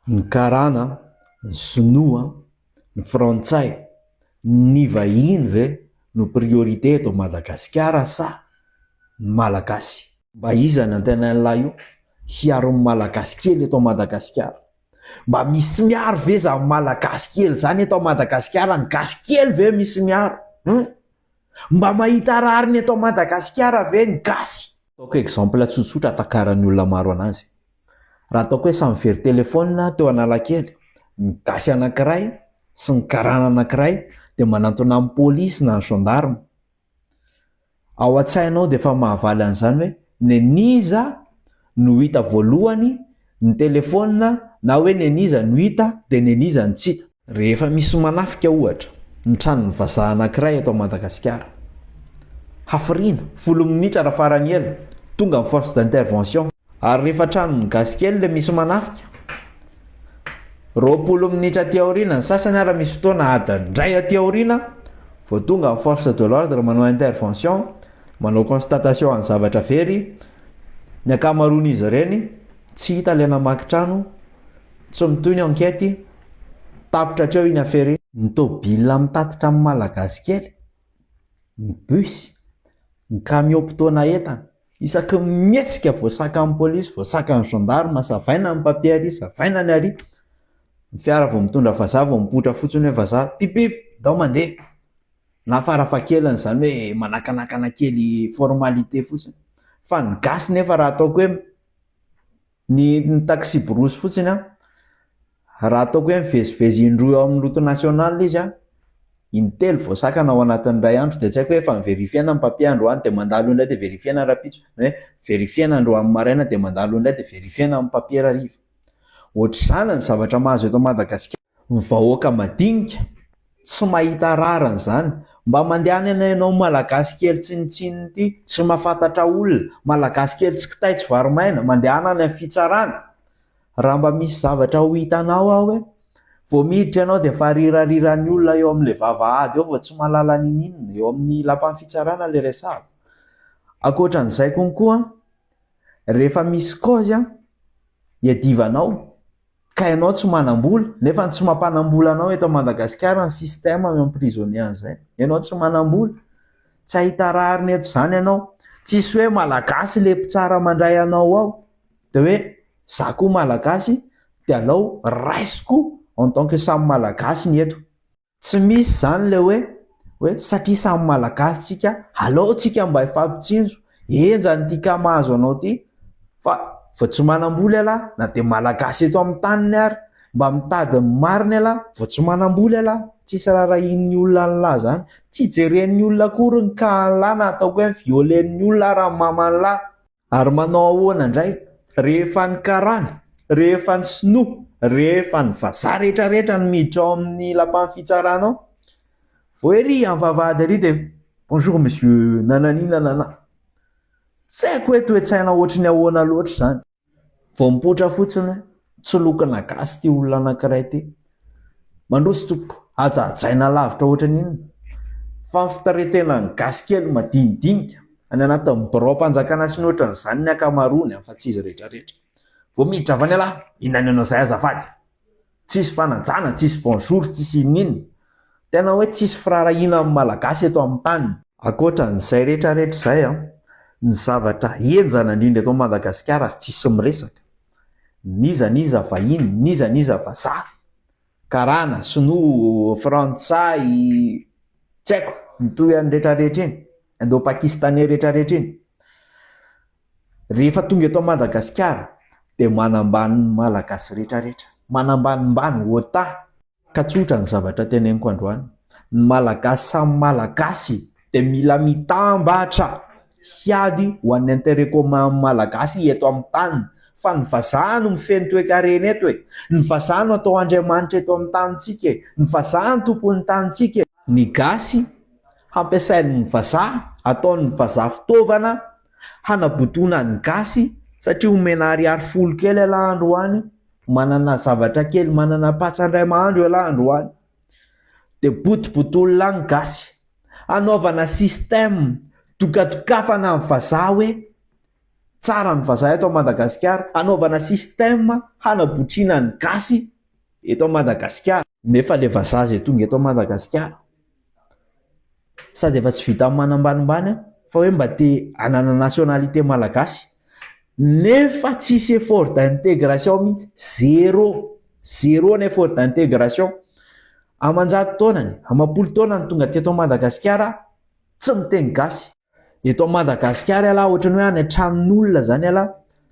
Ny karana, ny sinoa, ny frantsay, ny vahiny ve no priorité eto Madagasikara sa ny Malagasy? Mba iza no antenain'lah io hiaro ny Malagasy kely eto Madagasikara? Mba misy miaro ve zany Malagasy kely zany eto Madagasikara? Ny gasy kely ve misy miaro? Hum? Mba mahita rariny eto Madagasikara ve ny gasy? Ataoko exemple tsotsotra atakaran'ny olona maro anazy. Raha ataoko hoe samy very telephone teo Analakely, ny gasy anakiray sy ny karana anakiray dia manantona ny polisy na ny gendarme. Ao an-tsainao dia efa mahavaly an'izany hoe nen'iza no hita voalohany ny telephone na hoe nen'iza no hita dia nen'iza no tsy hita. Rehefa misy manafika ohatra ny tranon'ny vazaha anankiray eto Madagasikara, hafiriana, folo minitra raha farany ela, tonga ny force d'intervention. Ary rehefa tranon'ny gasy kely le misy manafika, 20 minitra aty aoriana, ny sasany ara misy fotoana adiny iray aty aoriana vao tonga ny force de l'ordre manao intervention, manao constatation an'ny zavatra very, ny ankamaroan'izy ireny tsy hita le namaky trano, Tsy mitohy ny enquête, tapitra hatreo iny affaire iny. Ny tôbila mitatitra amin'ny Malagasy kely, ny bus, ny camion mpitaona entana, isaky ny mihetsika voasakan'ny polisy, voasakan'ny gendarme, savaina ny papier ary, savaina ny ary, ny fiara vao mitondra vazaha vao mipoitra fotsiny hoe vazaha, pipip, ndao mandeha, na farafahakeliny izany hoe manakanakana kely formalité fotsiny, fa ny gasy nefa raha ataoko hoe. Ny ny taxi-brousse fotsiny an, raha ataoko hoe mivezivezy indroa eo amin'ny route nationale izy an, intelo voasakana ao anatin'ny iray andro dia tsy haiko hoe efa ni-verifier-na ny papier androany dia mandalo indray dia verifier-na rahampitso, na hoe verifier-na androany maraina dia mandalo indray dia verifier-na ny papier hariva. Ohatr'izany ny zavatra mahazo eto Madagasikara. Ny vahoaka madinika tsy mahita rariny zany. Mba mandehana any ianao malagasy kely tsinontsinona ity, tsy mahafantatra olona, malagasy kely tsy kitay tsy vary maina, mandehana any amin'ny fitsarana. Raha mba misy zavatra ho hitanao aho hoe vao miditra ianao dia efa rirariran'ny olona eo amin'ilay vavahady eo vao tsy mahalala ninoninona, eo amin'ny lapan'ny fitsarana ilay resahako. Ankoatran'izay konkoa, rehefa misy cause iadivanao, Ka ianao tsy manambola, nefa ny tsy mampanambola anao eto Madagasikara ny système mi-emprisonner an'izay. Ianao tsy manambola, tsy hahita rariny eto izany ianao. Tsisy hoe malagasy le mpitsara mandray anao ao, de hoe za koa malagasy de alao raisiko en tant que samy malagasy ny eto. Tsy misy izany ilay hoe hoe satria samy malagasy tsika alao tsika mba hifampitsinjo, henjana ity cas mahazo anao ity fa vao tsy manambola ialahy na dia malagasy eto amin'ny taniny ary mba mitady ny marina ialahy vao tsy manambola ialahy, tsisy rarahian'ny olona an'lah izany, tsy jeren'ny olona akory ny cas an'lah na ataoko hoe violer-n'ny olona ary ny maman'lah. Ary manao ahoana indray rehefa ny karana, rehefa ny sinoa, rehefa ny vazaha rehetra rehetra no miditra ao amin'ny lapan'ny fitsarana ao? Vao ery amin'ny vavahady ery dia bonjour monsieur nanani nanana. Tsy haiko hoe toe-tsaina ohatry ny ahoana loatra izany. Vao mipoitra fotsiny hoe tsy lokona gasy ity olona anankiray ity. Mandroso tompoko, hajahajaina lavitra ohatran'ny inona. Fa ny fitaretenan'ny gasy kely madinidinika any anatin'ny biraom-panjakana sy ny ohatran'izany ny ankamaroany fa tsy izy rehetrarehetra. Vao miditra avy any ialahy, inona ny anao izay azafady? Tsisy fanajana, tsisy bonjour, tsisy ininona. Tena hoe tsisy firaharahiana amin'ny Malagasy eto amin'ny taniny. Ankoatra an'izay rehetra rehetra izay an, ny zavatra henjana indrindra eto Madagasikara ary tsisy miresaka, n'iza n'iza vahiny, n'iza n'iza vazaha, karana, sinoa, frantsay, tsy haiko, mitohy any rehetra rehetra iny, indo-pakistanais rehetra rehetra iny. Rehefa tonga eto Madagasikara dia manambany ny Malagasy rehetra rehetra, manambanimbany, ota. Ka tsotra ny zavatra teneniko androany, ny Malagasy samy Malagasy dia mila mitambatra hiady ho an'ny intérêt commun amin'ny Malagasy eto amin'ny taniny fa ny vazaha no mifehy ny toekarena eto e! Ny vazaha no atao andriamanitra eto amin'ny tanintsika e! Ny vazaha no tompon'ny tanintsika e! Ny gasy hampiasain'ny vazaha, ataon'ny vazaha fitaovana hanabodoana ny gasy satria omena ariary folo kely ialahy androany, manana zavatra kely, manana patsa indray mahandro ialahy androany dia botobotoin'lah ny gasy, hanaovana système dokadokafana ny vazaha hoe. Tsara ny vazaha eto Madagasikara, hanaovana système hanabotriana ny gasy eto Madagasikara. Nefa le vazaha zay tonga eto Madagasikara sady efa tsy vitan'ny manambanimbany fa hoe mba te hanana nationalité malagasy nefa tsisy effort d'intégration mihitsy, zéro, zéro ny effort d'intégration. Aman-jato taonany, amam-polo taonany tonga teto Madagasikara tsy miteny gasy. Eto Madagasikara ialahy ohatran'ny hoe any an-tranon'olona zany ialahy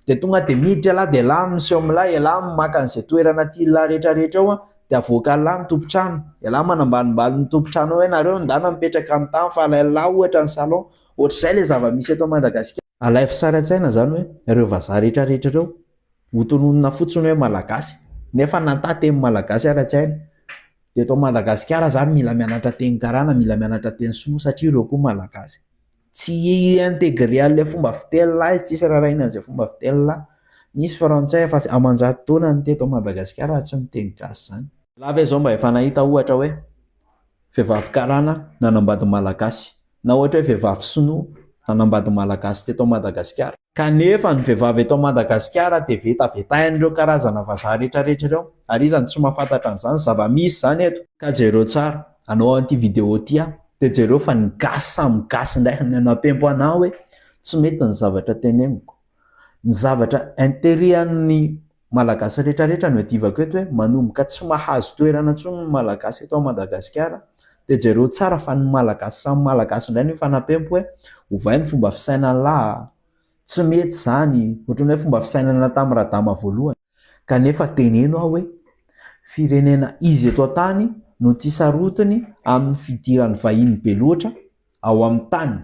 dia tonga dia miditra ialahy dia ialahy miseho milay, ialahy maka an'izay toerana tian'lah rehetrarehetra ao an, dia avoakan'lah ny tompon-trano, ialahy manambanimbany ny tompon-trano hoe nareo ndana mipetraka amin'ny tany fa alain'lah ohatra ny salon, ohatr'izay ilay zava-misy eto Madagasikara. Alaivo sary an-tsaina izany hoe ireo vazaha rehetrarehetra ireo hotononina fotsiny hoe malagasy nefa nanta teny malagasy ary an-tsaina. Dia eto Madagasikara zany mila mianatra teny karana, mila mianatra teny sinoa satria ireo koa malagasy. Tsy hi-intégrer an'ilay fomba fiteny lahy izy, tsisy rarahina an'izay fomba fiteny lahy. Misy frantsay efa aman-jato taona ny teto Madagasikara ary tsy miteny gasy izany. Ialahy ve zao mba efa nahita ohatra hoe vehivavy karana nanambady malagasy na ohatra hoe vehivavy sinoa nanambady malagasy teto Madagasikara? Kanefa ny vehivavy eto Madagasikara dia vetavetain'ireo karazana vazaha rehetrarehetra ireo. Ary iza no tsy mahafantatra an'izany? Zava-misy izany eto. Ka jereo tsara, anao an'ity vidéo ity aho, dia jereo fa ny gasy samy gasy indray no nanapempo anah hoe tsy mety ny zavatra teneniko. Ny zavatra intérêt an'ny Malagasy rehetrarehetra no iadivako eto hoe manomboka tsy mahazo toerana intsony ny Malagasy eto Madagasikara dia jereo tsara fa ny Malagasy samy Malagasy indray no hifanapempo hoe ovay ny fomba fisainan'lah a! Tsy mety izany, ohatran'ny hoe fomba fisainana tamin'i Radama voalohany. Kanefa teneno aho hoe firenena iza eto an-tany no tsy sarotiny amin'ny fidiran'ny vahiny be loatra ao amin'ny taniny?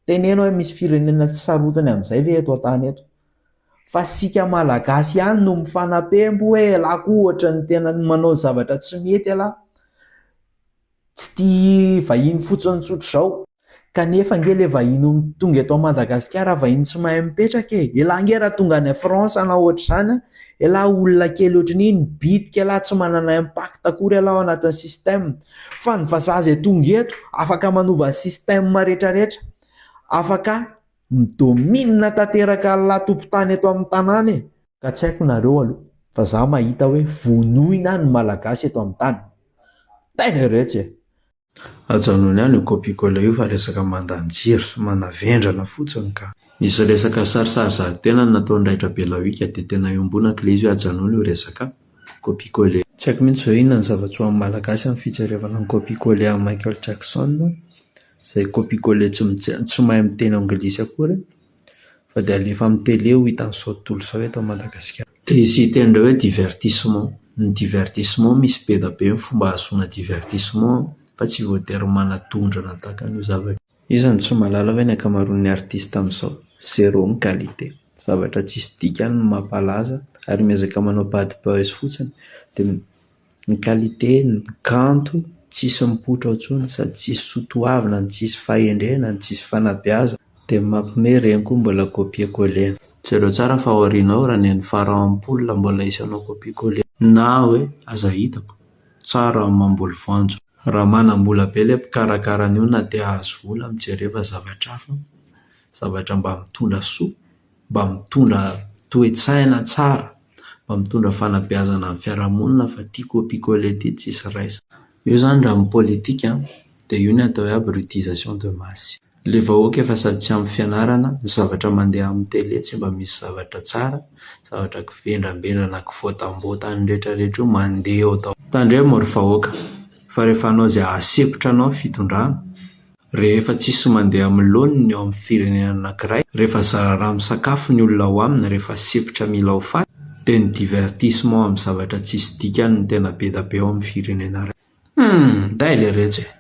Teneno hoe misy firenena tsy sarotiny amin'izay ve eto an-tany eto? Fa sika malagasy ihany no mifanapempo hoe elah koa ohatran'ny tena manao zavatra tsy mety elah, tsy tia vahiny fotsiny tsotr'izao. Kanefa ange le vahiny tonga eto Madagasikara vahiny tsy mahay mipetraka e! Elah ange raha tonga any France na ohatr'izany an, elah olona kely ohatran'iny, bitika elah, tsy manana impact akory elah ao anatin'ny système. Fa ny vazaha izay tonga eto afaka manova ny système retraretra, afaka mi-domine tanteraka an'lah tompon-tany eto amin'ny tanàna e! Ka tsy haiko nareo aloha fa za mahita hoe vonoina ny malagasy eto amin'ny tany. Taina iretsy e! Ajanony any io copie coller io fa resaka mandany jiro sy manavendrana fotsiny ka. Nisy resaka sarisary zary-tena nataon'i Raitra Belawika dia tena iombonako ilay izy hoe ajanony io resaka copie coller. Tsy haiko mihitsy izao inona ny zava-tsoa amin'ny Malagasy amin'ny fijerevana ny copie coller an'i Michael Jackson izay copie coller tsy tsy mahay miteny anglisy akory fa dia alefa amin'ny télé ho hitan'izao tontolo izao eto Madagasikara. Dia hisy hiteny indray hoe divertissement. Ny divertissement misy be da be ny fomba ahazoana divertissement fa tsy voatery manadondrana tahaka an'io zavatra io. Iza no tsy mahalala hoe ny ankamaroan'ny artiste amin'izao, zéro ny qualité, zavatra tsisy dikany no mampalaza ary miezaka manao bad buzz fotsiny dia Ny qualité, ny kanto tsisy mipoitra ao intsony sady tsisy soa toavina no tsisy fahendrena no tsisy fanabeazana. Dia mampime ireny koa mbola copier coller. Jereo tsara fa ao aoriana ao raha ny pharaon ampoule mbola hisy hanao copier coller. Na hoe aza hitako, tsara ny mamboly voanjo. Raha manam-bola be ilay mpikarakara an'io na te hahazo vola mijereva zavatra hafa, zavatra mba mitondra soa. mba mitondra toe-tsaina tsara, mba mitondra fanabeazana amin'ny fiarahamonina fa ity copie coller ity tsisy raisina. Io izany raha amin'ny politika dia io ny atao hoe abrutisation de masse. Ilay vahoaka efa sady tsy ampy fianarana, ny zavatra mandeha amin'ny télé tsy mba misy zavatra tsara, zavatra kivendrambendrana kivoatamboatany rehetrarehetra io mandeha eo daholo. Tandremo ry vahoaka fa rehefa hanao izay hahasempotra anao ny fitondrana, Rehefa tsisy mandeha amin'ny laoniny eo amin'ny firenena anankiray, rehefa zara raha misakafo ny olona ao aminy, rehefa sempotra mila ho faty, dia ny divertissement amin'ny zavatra tsisy dikany no tena be da be ao amin'ny firenena iray. Humm! Dai leretsy e!